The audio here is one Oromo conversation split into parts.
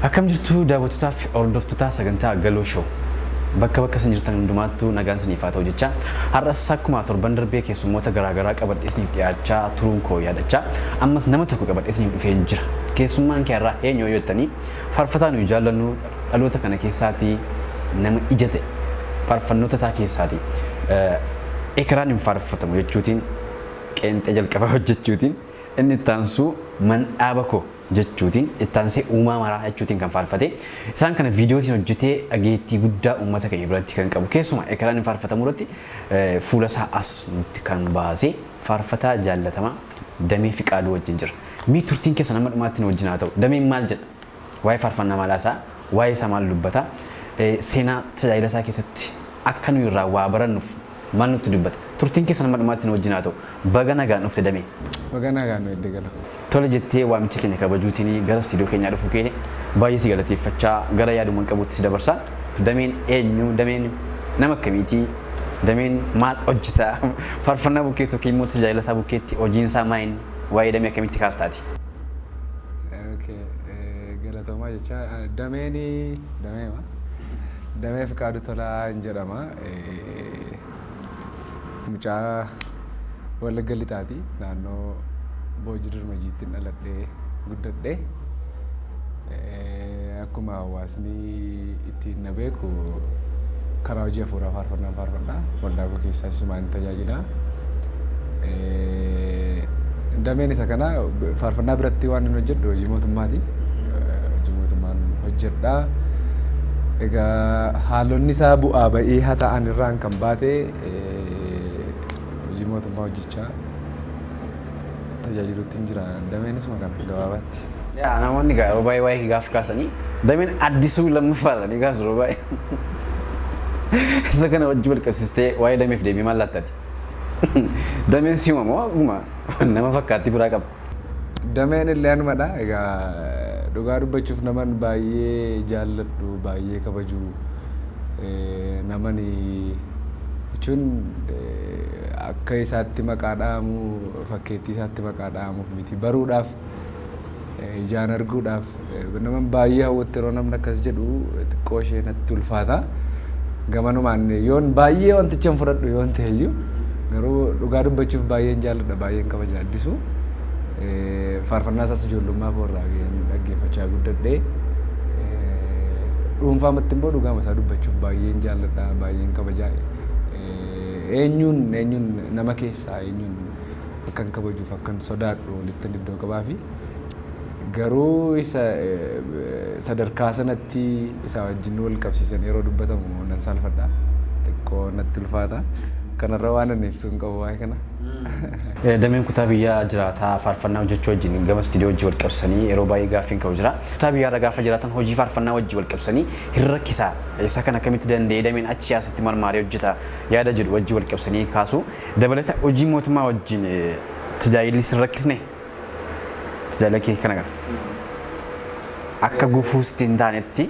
Akkam jirtu daawwattootaa fi hordoftoota sagantaa Galoo Show. Bakka bakka isin jirtan hundumaattuu nagaan isiniif haa ta'u jecha har'as akkuma torban darbee keessummoota garaagaraa qabadhee isiniif dhiyaachaa turuun koo yaadachaa ammas nama tokko qabadhee isiniif dhufee jira. Keessummaan kee har'aa eenyu yoo jettanii, faarfataa nuyi jaallannu, dhaloota kana keessaatii nama ija ta'e, faarfannoota isaa keessaatii ekeraan hin faarfatamu jechuutiin qeenxee jalqabaa hojjechuutiin, inni itti aansuu mandhaaba koo jechuutiin, itti aansee uumaa maraa jechuutiin kan faarfate, isaan kana viidiyootiin hojjetee dhageettii guddaa uummata keenya biratti kan qabu, keessumaa ekeraan hin faarfatamu irratti fuula isaa as nutti kan baase, faarfataa jaallatamaa Damee Fiqaaduu wajjin jira. Mee turtiin keessan amma dhumaatti nu wajjin haa ta'u. Dameen maal jedha? Waa'ee faarfannaa maal haasa'a? Waa'ee isaa maal dubbata? Seenaa tajaajila isaa keessatti akka nuyi irraa waa barannuuf maal nutti dubbata? Turtiin keessan amma dhumaatti nu wajjin haa ta'u. Baga nagaan dhufte, Damee. Baga nagaan nu edde gala. Tole jettee waamicha keenya kabajuutiin gara istiidiyoo keenyaa dhufuu kee baay'ee si galateeffachaa gara yaaduman qabuutti si dabarsa. Dameen eenyu? Dameen nama akkamiiti? Dameen maal hojjeta? Faarfannaa bukkeetti yookiin immoo tajaajila isaa bukkeetti hojiin isaa maal? Waa'ee Damee akkamitti kaastaati? Okay, galatoomaa jecha Dameen dameema. Damee Fiqaaduu Tolaa hin jedhama. Mucaa Wallagga Lixaati. Naannoo Boojii Dirmajiitti dhaladhee guddadhee. Akkuma hawaasni ittiin na beeku karaa hojii hafuuraa faarfannaan faarfadha. Waldaa koo keessaa isumaan tajaajila. Dameen isa kana faarfannaa biratti waan inni hojjedhu hojii mootummaati. Hojii mootummaan hojjedha. Egaa haalonni isaa bu'aa ba'ii haa ta'an irraan kan baate hojii mootummaa hojjechaa tajaajiluutti hin jira. Dameen isuma kana gabaabaatti. Yaa, namoonni egaa yeroo baay'ee waa'ee kee gaafa kaasanii Dameen Addisuu lammaffaadha ni kaasu yeroo baay'ee. Isa kana wajjin wal qabsiistee waa'ee Dameef deebii maal laattati? Dameen siima moo akkuma nama fakkaattii biraa qaba? Dameen illee anumadha. Egaa dhugaa dubbachuuf naman baay'ee jaalladhu, baay'ee kabaju, naman jechuun akka isaatti maqaa dha'amu, fakkeettii isaatti maqaa dha'amuuf miti, baruudhaaf, ijaan arguudhaaf naman baay'ee hawwatti. Yeroo namni akkas jedhu xiqqoo ishee natti ulfaata. Gamanumaan yoon baay'ee wanticha hin fudhadhu yoon ta'eyyuu, garuu dhugaa dubbachuuf baay'een jaalladha, baay'een kabaja Addisu. Faarfannaa isaas ijoollummaa koo irraa dhaggeeffachaa guddadhee, dhuunfaamatti immoo dhugaama isaa dubbachuuf baay'een jaalladha, baay'een kabajaa. Eenyuun eenyuun nama keessaa eenyuun akkan kabajuuf akkan sodaadhu walitti iddoo qabaa fi garuu isa sadarkaa sanatti isa wajjin wal qabsiisan yeroo dubbatamu nan saalfadha. Xiqqoo natti ulfaata. Kanarra waan ani ibsu hin qabu waa'ee kana. Dameen kutaa biyyaa jiraataa faarfannaa hojjechuu wajjin gama istiidiyoo wajjin wal qabsanii yeroo baay'ee gaaffiin ka'u jira. Kutaa biyyaarra gaafa jiraatan hojii faarfannaa wajjin wal qabsanii hin rakkisaa. Isa kana akkamitti danda'ee Dameen achi asitti marmaaree hojjeta yaada jedhu wajjin wal qabsanii kaasu. Dabalata hojii mootummaa wajjin tajaajilli sin rakkisne, tajaajila kee kana akka gufuu sitti hin taanetti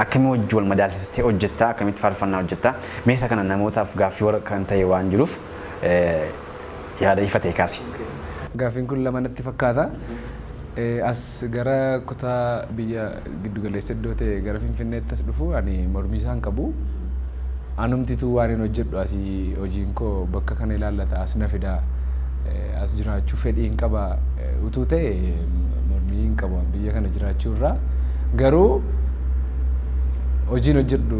akkamii wajjin wal madaalsistee hojjettaa, akkamitti faarfannaa hojjettaa? Mee isa kana namootaaf gaaffii warra kan ta'e waan jiruuf yaada ifa ta'e kaasi. Gaaffiin kun lama natti fakkaata. As gara kutaa biyya giddugaleessa iddoo ta'e gara Finfinneetti as dhufu ani mormii isaan qabu. Anumtituu waan hin hojjedhu asii, hojiin koo bakka kana ilaallata, as na fida, as jiraachuu fedhii hin qaba utuu ta'e mormii hin qabu biyya kana jiraachuu irraa. Garuu hojiin hojjedhu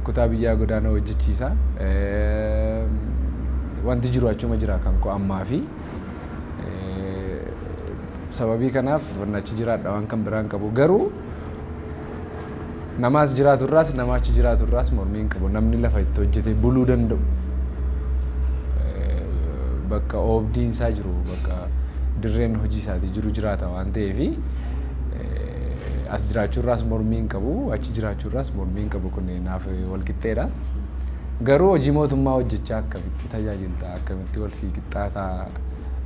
kutaa biyyaa godaana hojjechiisa. Wanti jiru achuma jira kan koo ammaa fi sababii kanaaf achi jiraadha, waan kan biraan qabu. Garuu namaas jiraatu irraas, nama achi jiraatu irraas mormii hin qabu. Namni lafa itti hojjetee buluu danda'u, bakka oobdiin isaa jiru, bakka dirreen hojii isaatii jiru jiraata waan ta'eefi as jiraachuu irraas mormii hin qabu, achi jiraachuu irraas mormii hin qabu, kun naaf wal qixxeedha. Garuu hojii mootummaa hojjechaa akkamitti tajaajilta, akkamitti wal sii qixxaataa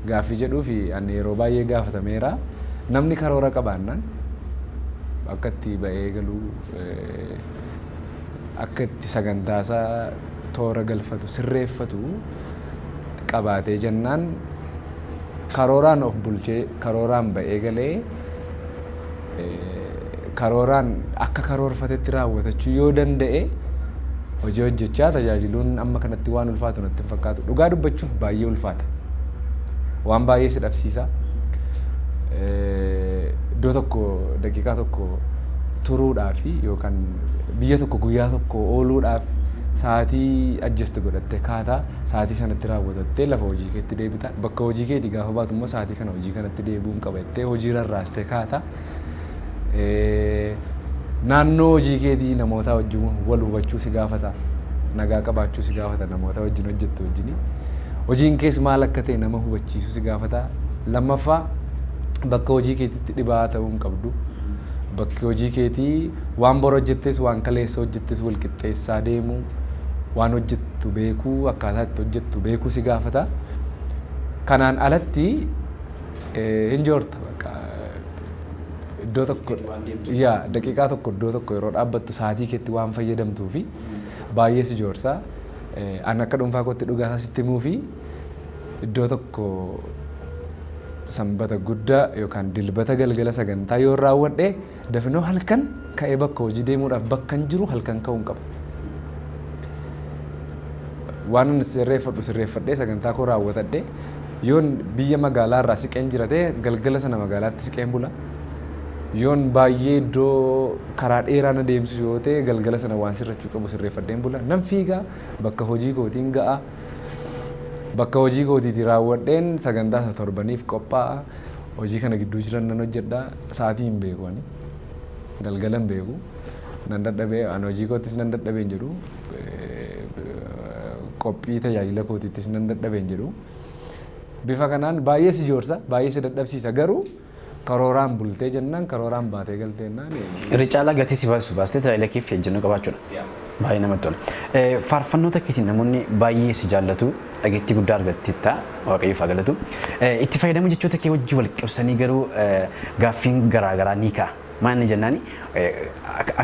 gaaffii jedhuu fi ani yeroo baay'ee gaafatameera. Namni karoora qabaannaan akka itti ba'ee galuu, akka itti sagantaasaa toora galfatu, sirreeffatu qabaatee jennaan, karooraan of bulchee karooraan ba'ee galee Karooraan akka karoorfatetti raawwatachuu yoo danda'e, hojii hojjechaa tajaajiluun amma kanatti waan ulfaatu natti hin fakkaatu. Dhugaa dubbachuuf baay'ee ulfaata. Waan baay'ee si dhabsiisa. Iddoo tokko daqiiqaa tokko turuudhaaf yookaan biyya tokko guyyaa tokko ooluudhaaf sa'aatii adjust godhattee kaataa, sa'aatii sanatti raawwatattee lafa hojii keetti deebita. Bakka hojii keetii gaafa baatu immoo sa'aatii kana hojii kanatti deebi'uun qaba jettee hojii rarraastee kaata. Naannoo hojii keetii namoota wajjin wal hubachuu si gaafata. Nagaa qabaachuu si gaafata namoota wajjin hojjettu wajjini. Hojiin kees maal akka ta'e nama hubachiisuu si gaafata. Lammaffaa, bakka hojii keetiitti dhibaa ta'uu hin qabdu. Bakki hojii keetii waan bor hojjettes waan kaleessa hojjettes wal qixxeessaa deemu, waan hojjettu beekuu, akkaataa itti hojjettu beekuu si gaafata. Kanaan alatti hin joorta bakka iddoo tokko, yaa, daqiiqaa tokko iddoo tokko yeroo dhaabbattu sa'aatii keetti waan fayyadamtuu fi baay'ee si joorsa. An akka dhuunfaa kootti dhugaa isaa sitti himuu fi iddoo tokko Sanbata guddaa yookaan Dilbata galgala sagantaa yoo raawwadhe, dafinoo halkan ka'ee bakka hojii deemuudhaaf bakka hin jiru halkan ka'uun qaba. Waan ani sirreeffadhu sirreeffadhee, sagantaa koo raawwatadhe, yoon biyya magaalaa irraa siqeen jira ta'e galgala sana magaalaatti siqeen bula. Yoon baay'ee iddoo karaa dheeraa na deemsisu yoo ta'e, galgala sana waan sirrachuu qabu sirreeffadheen bula. Nan fiigaa bakka hojii kootiin ga'a. Bakka hojii kootiitii raawwadheen sagantaa isa torbaniif qophaa'a. Hojii kana gidduu jiran nan hojjedha. Sa'aatii hin beeku ani. Galgala hin beeku. Nan dadhabee, ani hojii koottis nan dadhabee hin jedhu. Qophii tajaajila kootiittis nan dadhabee hin jedhu. Bifa kanaan baay'ee si joorsa, baay'ee si dadhabsiisa, garuu karooraan bultee jennaan, karooraan baatee galtee jennaan. Irri caalaa gatii si baasu baastee tajaajila keef ejjennoo qabaachuudha. Baay'ee namatti tola. Faarfannoota keetiin namoonni baay'ee si jaallatu, dhageettii guddaa argatteetta, Waaqayyoof haa galatu. Itti fayyadama jechoota kee wajjin wal qabsanii garuu gaaffiin garaa garaa ni ka'a. Maal inni jennaani,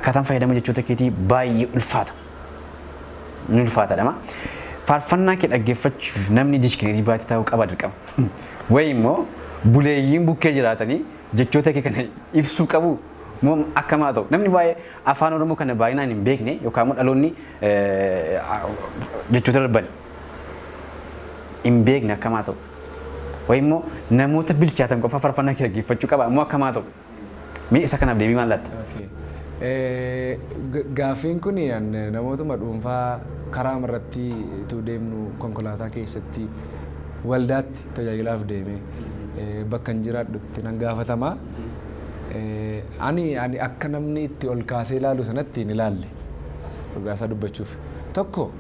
akkaataan fayyadama jechoota keetii baay'ee ulfaata. Ni ulfaataadha. Faarfannaa kee dhaggeeffachuuf namni dictionary baatee taa'uu qaba dirqama. Wayi immoo buleeyyiin bukkee jiraatanii jechoota kee kana ibsuu qabu moo akkam haa ta'u? Namni waa'ee Afaan Oromoo kana baay'inaan hin beekne yookaan immoo dhaloonni jechoota darban hin beekne akkam haa ta'u? Wayi immoo namoota bilchaatan qofa faarfannaa kee dhaggeeffachuu qaba moo akkam haa ta'u? Mee isa kanaaf deebii maal laatta? Gaaffiin kun namootuma dhuunfaa karaa irratti utuu deemnu, konkolaataa keessatti, waldaatti tajaajilaaf deeme, bakka hin jiraadhutti nan gaafatama. Ani akka namni itti ol kaasee ilaalu sanatti hin ilaalle, dhugaasaa dubbachuuf. Tokko,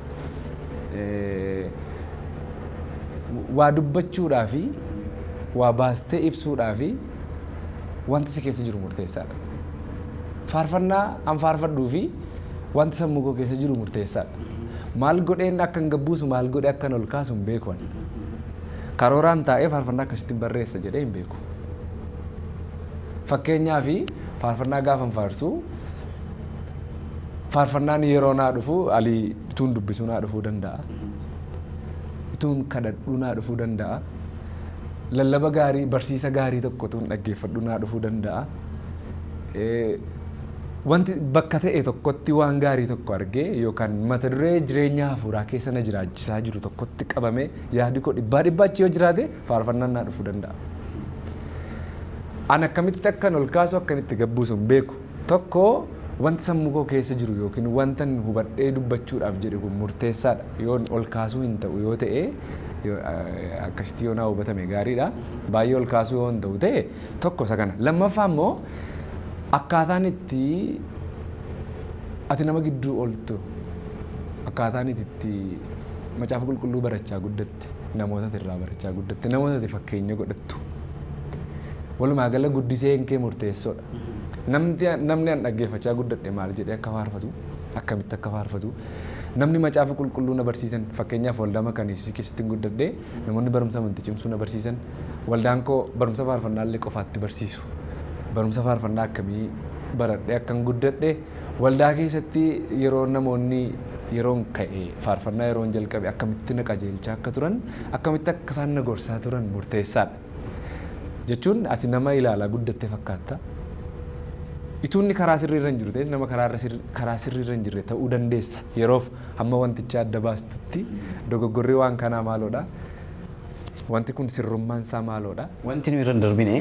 waa dubbachuudhaa fi waa baastee ibsuudhaa fi wanti si keessa jiru murteessaadha. Faarfannaa an faarfadhuu fi wanti sammuu koo keessa jiru murteessaadha. Maal godheen akka hin gabbuusu, maal godhee akka ol kaasu hin beeku ani. Karooraan taa'ee faarfannaa akkasitti barreessa jedhee hin beeku. Fakkeenyaaf, faarfannaa gaafan faarsu, faarfannaan yeroo naa dhufu alii ituun dubbisuu naa dhufuu danda'a. Ituun kadhadhuu naa dhufuu danda'a. Lallaba gaarii, barsiisa gaarii tokko ituun dhaggeeffadhuu naa dhufuu danda'a. Wanti bakka ta'e tokkotti waan gaarii tokko argee yookaan mata duree jireenya hafuuraa keessa na jiraachisaa jiru tokkotti qabamee yaadi koo dhibbaa dhibbaa achi yoo jiraate, faarfannaan naa dhufuu danda'a. An akkamitti akkan ol kaasu, akkamitti gabbuusu hin beeku. Tokko, wanti sammuu koo keessa jiru yookiin wanta hubadhee dubbachuudhaaf jedhe kun murteessaadha. Yoon ol kaasuu hin ta'u yoo ta'e, akkasitti yoo naa hubatame gaariidha. Baay'ee ol kaasuu yoo hin ta'u ta'e, tokko isa kana. Lammaffaa immoo, akkaataan itti ati nama gidduu ooltu, akkaataan itti Macaafa Qulqulluu barachaa guddatte, namoota irraa barachaa guddatte, namoota ati fakkeenya godhattu. Walumaa gala guddiseen kee murteessoodha. Namni an dhaggeeffachaa guddadhe maal jedhee akka faarfatu, akkamitti akka faarfatu, namni Macaafa Qulqulluu na barsiisan, fakkeenyaaf waldaa Makaaniisii keessatti guddadhe, namoonni barumsa amantii cimsuu na barsiisan, waldaan koo barumsa faarfannaa illee qofaatti barsiisu. Barumsa faarfannaa akkamii baradhee akkan guddadhe, waldaa keessatti yeroo namoonni yeroon ka'e faarfannaa yeroon jalqabe akkamitti na qajeelchaa akka turan, akkamitti akka isaan na gorsaa turan murteessaadha. Jechuun ati nama ilaalaa guddatte fakkaatta. Ituunni karaa sirriirra hin jiru ta'es nama karaa sirriirra hin jirre ta'uu dandeessa. Yeroof hamma wanticha adda baastutti dogoggorri waan kanaa maaloodha? Wanti kun sirrummaan isaa maaloodha? Wanti nuyi irra hin darbine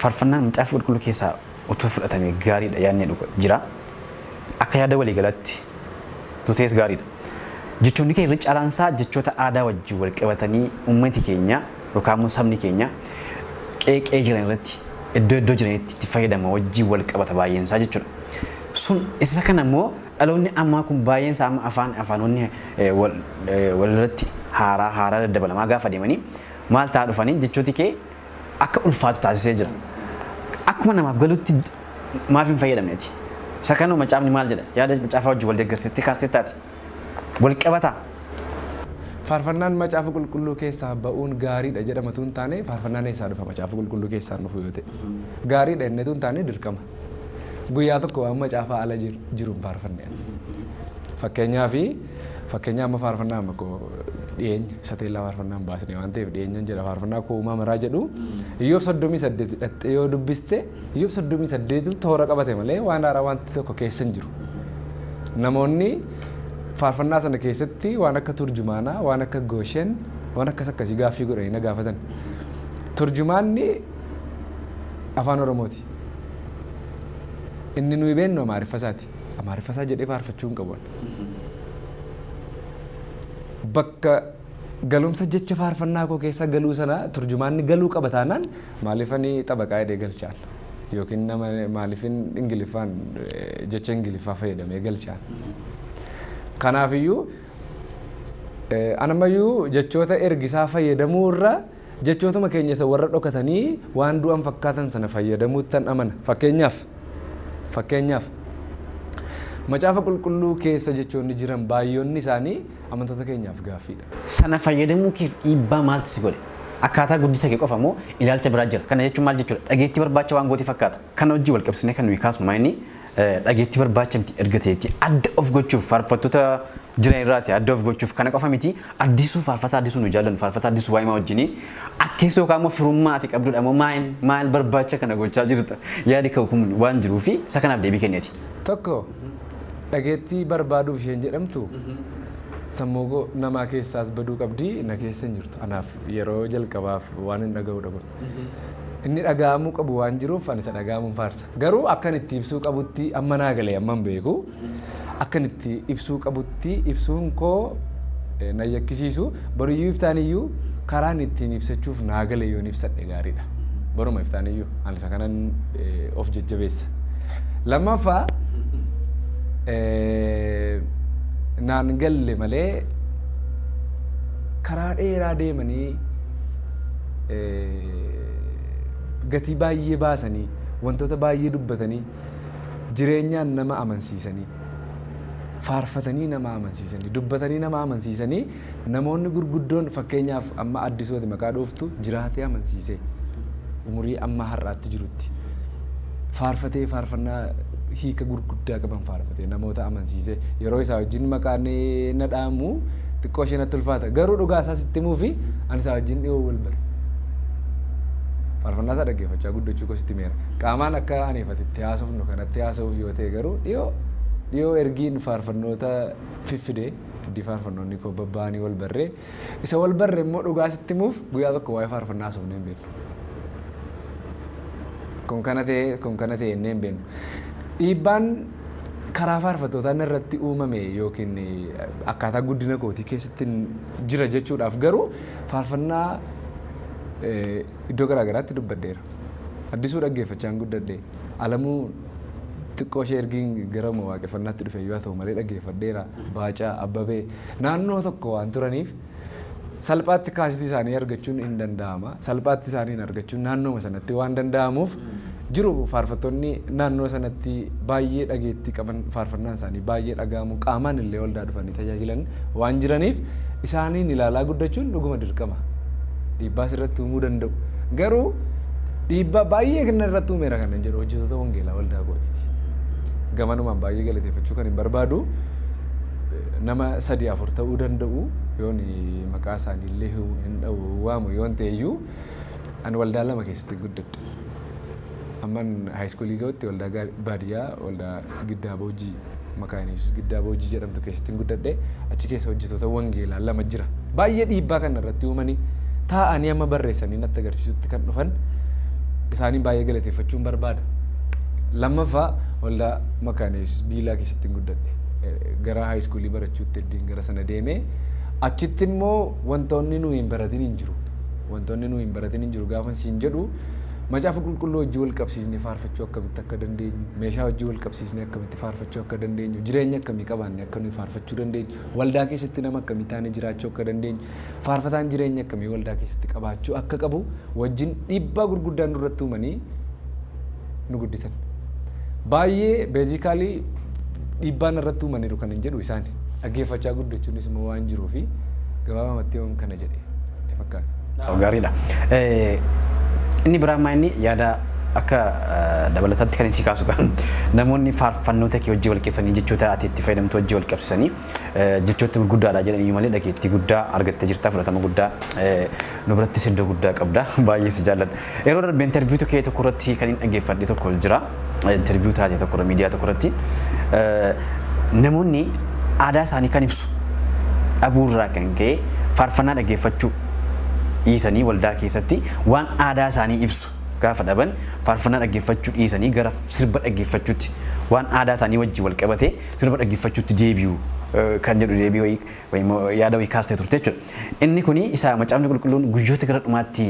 faarfannaan Macaafa Qulqulluu keessaa utuu fudhatame gaariidha yaadni jedhu jira. Akka yaada waliigalaatti utuu ta'es gaariidha. Jechoonni kee irri caalaan isaa jechoota aadaa wajjin wal qabatanii uummati keenya yookaan immoo sabni keenya qeeqee jiran irratti iddoo iddoo jiranitti itti fayyadama wajjin wal qabata baay'een isaa jechuudha. Sun isa kana immoo dhaloonni ammaa kun baay'een isaa amma afaan afaanonni walirratti haaraa haaraa daddabalamaa gaafa deemanii maal ta'aa dhufanii jechooti kee akka ulfaatu taasisee jira. Akkuma namaaf galutti maaf hin fayyadamneeti? Isa kanoo macaafni maal jedha? Yaada macaafaa wajjin wal deeggarsiistee kaastee taati. Wal qabataa? Faarfannaan Macaafa Qulqulluu keessaa ba'uun gaariidha jedhamatu hin taane, faarfannaan eessaa dhufa Macaafa Qulqulluu keessaa hin dhufu yoo ta'e? Gaariidha innetu hin taane dirqama. Guyyaa tokko waan macaafaa ala jiru hin faarfanne. Fakkeenyaaf fakkeenya amma faarfannaa amma koo dhiyeenya sateellaa faarfannaa hin baasne waan ta'eef dhiyeenyan jedha, faarfannaa koo uumaa maraa jedhu Iyyoob 38 dhattee yoo dubbiste, Iyyoob 38 toora qabate malee waan haaraa wanti tokko keessa hin jiru. Namoonni faarfannaa sana keessatti waan akka turjumaanaa, waan akka Gooshen, waan akkas akkasii gaaffii godhanii na gaafatan. Turjumaanni afaan Oromooti. Inni nuyi beennu Amaariffa isaati. Amaariffa isaa jedhee faarfachuu hin qabu. Bakka galumsa jecha faarfannaa koo keessa galuu sana turjumaanni galuu qaba taanaan, maaliifani xabaqaa jedhee galchaan? Yookiin nama maaliifin Ingiliffaan jecha Ingiliffaa fayyadamee galchaan? Kanaafiyyuu anammayyuu jechoota ergisaa fayyadamuu irra jechootuma keenya isa warra dhokatanii waan du'an fakkaatan sana fayyadamuuttan amana. Fakkeenyaaf Macaafa Qulqulluu keessa jechoonni jiran baay'oonni isaanii amantoota keenyaaf gaaffiidha. Sana fayyadamuu keef dhiibbaa maaltu si godhe? Akkaataa guddisa kee qofa moo ilaalcha biraa jira? Kana jechuun maal jechuudha? Dhageettii barbaacha waan goote fakkaata. Kana wajjin wal qabsiisnee kan nuyi kaasnu maa inni dhageettii barbaacha miti erga ta'eeti adda of gochuuf, faarfattoota jiran irraati adda of gochuuf kana qofa miti, Addisuu, faarfataa Addisuu nu jaallannu, faarfataa Addisuu Waayimaa wajjinii akkeessoo yookaan immoo firummaa ati qabdudha moo maal maal barbaacha kana gochaa jirta yaadi ka'u kun waan jiruu fi isa kanaaf deebii kenneeti. Tokko, dhageettii barbaaduuf isheen jedhamtu sammuu koo namaa keessaas baduu qabdi, na keessa hin jirtu. Anaaf yeroo jalqabaaf waan hin dhaga'udha kun. Inni dhaga'amuu qabu waan jiruuf ani isa dhaga'amuun faarsa. Garuu akkan itti ibsuu qabutti amma naa galee amma hin beeku. Akkan itti ibsuu qabutti ibsuun koo na yakkisiisu. Boruyyuu iftaaniyyuu karaan ittiin ibsachuuf naa gale yoon ibsadhe gaariidha. Boruma iftaaniyyuu ani isa kanan of jajjabeessa. Lammaffaa, naan galle malee karaa dheeraa deemanii gatii baay'ee baasanii, wantoota baay'ee dubbatanii, jireenyaan nama amansiisanii, faarfatanii nama amansiisanii, dubbatanii nama amansiisanii, namoonni gurguddoon, fakkeenyaaf amma Addisooti maqaa dhooftu, jiraatee amansiisee umurii amma har'aatti jirutti faarfatee, faarfannaa hiika gurguddaa qaban faarfatee namoota amansiisee, yeroo isaa wajjin maqaan na dhaamu xiqqoo ishee natti ulfaata. Garuu dhugaa isaa sitti himuu fi ani isaa wajjin dhiyoo wal bare. Faarfannaa isaa dhaggeeffachaa guddachuu koo sitti himeera. Qaamaan akka aniifati itti haasofnu kanatti haasa'uuf yoo ta'e garuu dhiyoo dhiyoo ergiin faarfannoota fiffidee iddii faarfannoonni koo babba'anii wal barree. Isa wal barre immoo dhugaa sitti himuuf guyyaa tokko waa'ee faarfannaa haasofnee hin beeknu. Kun kana ta'e, kun kana ta'e jennee hin beeknu. Dhiibbaan karaa faarfattootaa irratti uumame yookiin akkaataa guddina kootii keessatti jira jechuudhaaf garuu faarfannaa iddoo garaa garaatti dubbadheera. Addisuu dhaggeeffachaan guddadhe. Alamuu xiqqoo ishee ergiin gara waaqeffannaatti dhufe yoo ta'u malee dhaggeeffadheera. Baacaa, Abbabee naannoo tokko waan turaniif salphaatti kaasitii isaanii argachuun hin danda'ama. Salphaatti isaanii argachuun naannooma sanatti waan danda'amuuf jiru, faarfattoonni naannoo sanatti baay'ee dhageettii qaban, faarfannaan isaanii baay'ee dhaga'amu, qaamaan illee waldaa dhufanii tajaajilan waan jiraniif isaaniin ilaalaa guddachuun dhuguma dirqama. Dhiibbaas irratti uumuu danda'u. Garuu dhiibbaa baay'ee kan irratti uumeera kan jedhu hojjettoota wangeelaa waldaa kootiiti. Gamanumaan baay'ee galateeffachuu kan hin barbaadu nama sadii afur ta'uu danda'u, yoon maqaa isaanii illee hin dha'u waamu yoon ta'e iyyuu, ani waldaa lama keessatti guddadhe. Amman high schoolii ga'utti waldaa baadiyyaa, waldaa Giddaa Boojii, Maqaan Yesuus Giddaa Boojii jedhamtu keessatti guddadhe. Achi keessa hojjettoota wangeelaa lama jira. Baay'ee dhiibbaa kan irratti uumanii taa'anii amma barreessanii natti agarsiisutti kan dhufan isaaniin baay'ee galateeffachuun barbaada. Lammaffaa, waldaa Maqaan Yesuus Biilaa keessatti guddadhe. Gara high schoolii barachuutti eddiin gara sana deemee achitti immoo wantoonni nuyi hin baratin hin jiru. Wantoonni nuyi hin baratin hin jiru gaafa siin jedhu, macaafa qulqulluu wajjin wal qabsiisnee faarfachuu akkamitti akka dandeenyu, meeshaa wajjin wal qabsiisnee akkamitti faarfachuu akka dandeenyu, jireenya akkamii qabaanne akka nuyi faarfachuu dandeenyu, waldaa keessatti nama akkamii taane jiraachuu akka dandeenyu, faarfataan jireenya akkamii waldaa keessatti qabaachuu akka qabu wajjin dhiibbaa gurguddaan nurratti uumanii nu guddisan. Baay'ee basically dhiibbaan irratti uumaniiru kan hin jedhu isaan dhaggeeffachaa guddachuunis immoo waan jiruu fi gabaabamatti yoom kana jedhe itti fakkaata. Gaariidha. Inni biraa ammaa inni yaada akka dabalataatti kan si kaasu, namoonni faarfannoota kee wajjin wal qixxanii jechoota ati itti fayyadamtu wajjin wal qabsiisanii jechoota gurguddaadha jedhanii malee dhageettii guddaa argattee jirta, fudhatama guddaa nu birattis iddoo guddaa qabda, baay'ee si jaalladha. Yeroo darbe interview kee tokko irratti kan hin dhaggeeffadhe tokko jira. Interview taate tokko irra, miidiyaa tokko irratti, namoonni aadaa isaanii kan ibsu dhabuurraa kan ka'e faarfannaa dhaggeeffachuu dhiisanii, waldaa keessatti waan aadaa isaanii ibsu gaafa dhaban faarfannaa dhaggeeffachuu dhiisanii gara sirba dhaggeeffachuutti, waan aadaa isaanii wajjin wal qabate sirba dhaggeeffachuutti deebi'u kan jedhu deebii wayii yaada wayii kaastee turte jechuudha. Inni kuni isa macaafni qulqulluun guyyoota gara dhumaatti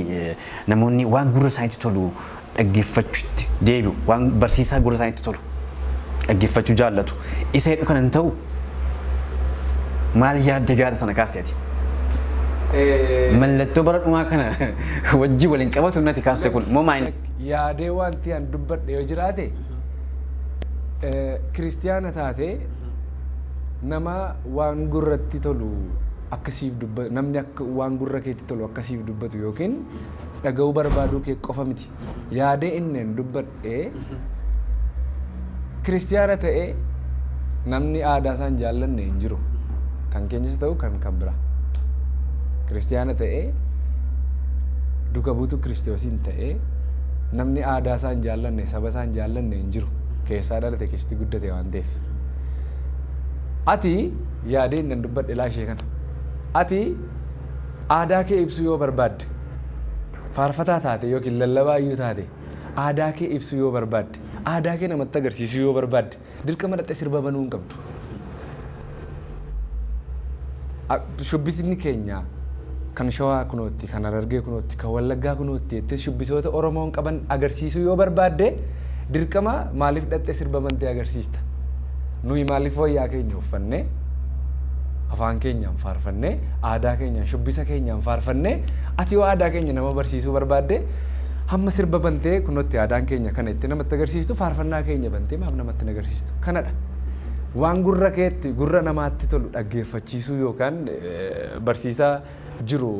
namoonni waan gurra isaaniitti tolu dhaggeeffachuutti deebi'u, waan barsiisaa gurra isaaniitti tolu dhaggeeffachuu jaallatu. Isa jedhu kana hin ta'u, maal yaadde gaara sana kaasteeti? Mallattoo bara dhumaa kana wajjin waliin qabatu natti kaaste kun moo maal? Yaadee wanti an dubbadhe yoo jiraate, kiristiyaana taatee nama waan gurratti tolu akkasiif dubbatu, namni akka waan gurra keetti tolu akkasiif dubbatu yookiin dhaga'uu barbaaduu kee qofa miti. Yaadee inni an dubbadhe, kiristiyaana ta'ee namni aadaa isaan jaallanne hin jiru. Kan keenyas ta'u kan biraa. Kiristiyaana ta'ee, duka buutu Kiristoosiin ta'ee, namni aadaa isaan jaallanne, saba isaan jaallanne hin jiru. Keessaa dhalate, keessatti guddate waan ta'eef. Ati yaadee inni dubbadhe laa ishee kana. Ati aadaa kee ibsuu yoo barbaadde, faarfataa taate yookiin lallabaa iyyuu taate, aadaa kee ibsuu yoo barbaadde, aadaa kee namatti agarsiisuu yoo barbaadde, dirqama dhaqxee sirba banuu hin qabdu. Shubbisni keenya kan Shawaa kunootti, kan Harargee kunootti, kan Wallaggaa kunootti jettee shubbisoota Oromoon qaban agarsiisuu yoo barbaadde, dirqama maaliif dhaqxee sirba bantee agarsiista? Nuyi maaliif wayyaa keenya uffannee, afaan keenyaan faarfannee, aadaa keenyaan, shubbisa keenyaan faarfannee, ati yoo aadaa keenya nama barsiisuu barbaadde, hamma sirba bantee kunootti aadaan keenya kana itti namatti agarsiistu, faarfannaa keenya bantee maaf namatti hin agarsiistu? Kanadha. Waan gurra keetti, gurra namaatti tolu dhaggeeffachiisuu yookaan barsiisaa jiru,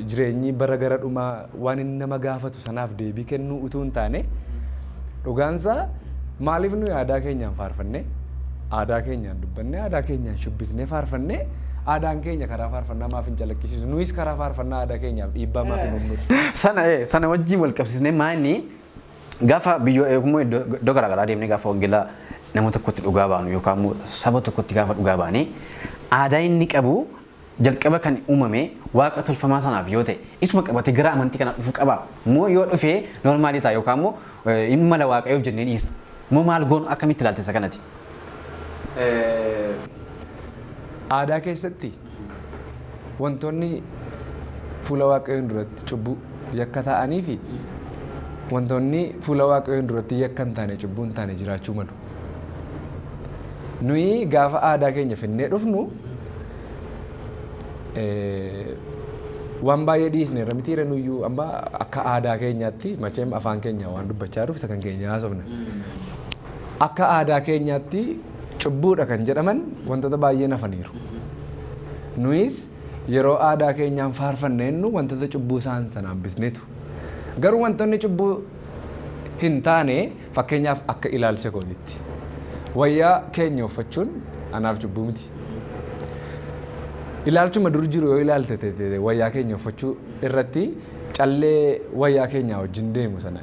jireenyi bara gara dhumaa waan inni nama gaafatu sanaaf deebii kennuu utuu hin taane, dhugaansaa maaliif nuyi aadaa keenyaan faarfannee, aadaa keenyaan dubbannee, aadaa keenyaan shubbisnee faarfannee, aadaan keenya karaa faarfannaa maaf hin calaqqisiisu? Nuyis karaa faarfannaa aadaa keenyaaf dhiibbaa maaf hin uumnu? Sana wajjin wal qabsiisnee maanni gaafa biyyoo immoo iddoo garaagaraa deemnee gaafa wangeelaa nama tokkotti dhugaa baanu yookaan immoo saba tokkotti gaafa dhugaa baane, aadaa inni qabu jalqaba kan uumame waaqa tolfamaa sanaaf yoo ta'e, isuma qabatee gara amantii kana dhufu qaba moo, yoo dhufee normalii ta'a yookaan immoo hin mala waaqayyoof jennee dhiisna moo, maal goonu, akkamitti ilaalte isa kanati? Aadaa keessatti wantoonni fuula waaqayyoon duratti cubbuu yakka ta'anii fi wantoonni fuula waaqayyoon duratti yakka hin taane, cubbuu hin taane jiraachuu malu. Nuyi gaafa aadaa keenya finnee dhufnu waan baay'ee dhiisne irra mitiira. Nuyyuu amma akka aadaa keenyaatti macheem afaan keenya waan dubbachaa jiruuf isa kan keenya haasofna. Akka aadaa keenyaatti cubbuudha kan jedhaman wantoota baay'een hafaniiru. Nuyis yeroo aadaa keenyaan faarfanne jennu wantoota cubbuu isaan sana hambisneetu. Garuu wantoonni cubbuu hin taane, fakkeenyaaf akka ilaalcha kootiitti, wayyaa keenya uffachuun anaaf cubbuu miti. Ilaalchuma dur jiru yoo ilaalte, wayyaa keenya uffachuu irratti Callee wayyaa keenyaa wajjin deemu sana,